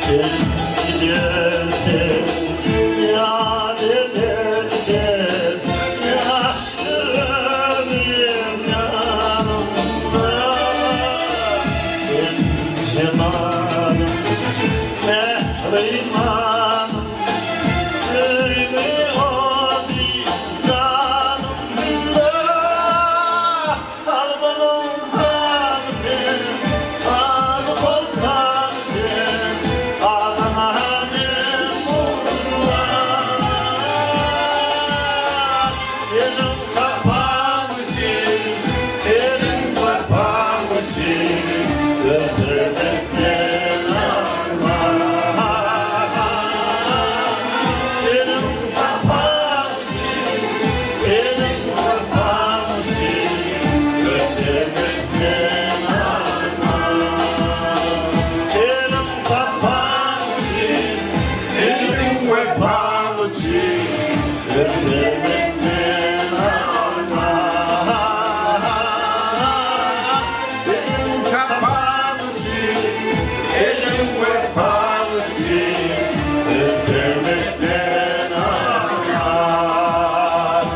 Sen gidersen, ýat edersen, Ýaş ýüregim ýanyňda. Sen jemalyň, mähribanym, Söýgi ody janymda. Kalbymyň hany sen, hany soltany sen, Adyňa men gurban. Seniň sapaň üçin, seniň wepaň üçin, Özlemekden arman. Seniň sapaň üçin, seniň wepaň üçin, Özlemekden arman. Seniň sapaň üçin, seniň wepaň üçin, Özlemekden arman. Seniň sapaň üçin, seniň wepaň üçin, Özlemekden arman.